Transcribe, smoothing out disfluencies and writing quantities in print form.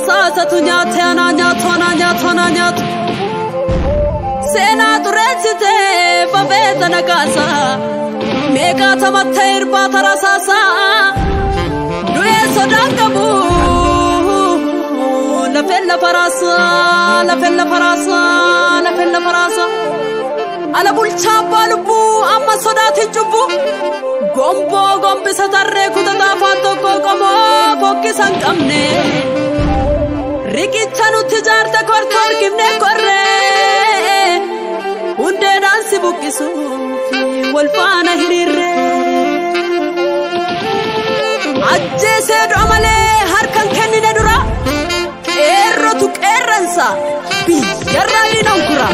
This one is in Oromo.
Rasaasatu nyaate anaa nyaatu anaa nyaatu anaa nyaatu. Seenaa tureessitee fafeeta nagaasa. Meeqaa tamattee irbaata rasaasa. Du'ee sodaan qabu. Lafeen lafa raasa lafeen lafa raasa lafeen lafa raasa. Ala bulchaa abbaa lubbuu amma sodaatiin cubbuu. Gomboo gombisa tarree kutataa afaan tokko qomoo fokkisa hin qabne. Riqicha nutti ijaarte kortoo harkifnee korree. Hundeedhaan si buqqisuuf wal faana hiriirree. Ajjeesee du'a malee harkan kennine dura. Qeerrotu qeerransa biyyarraa diinan kura.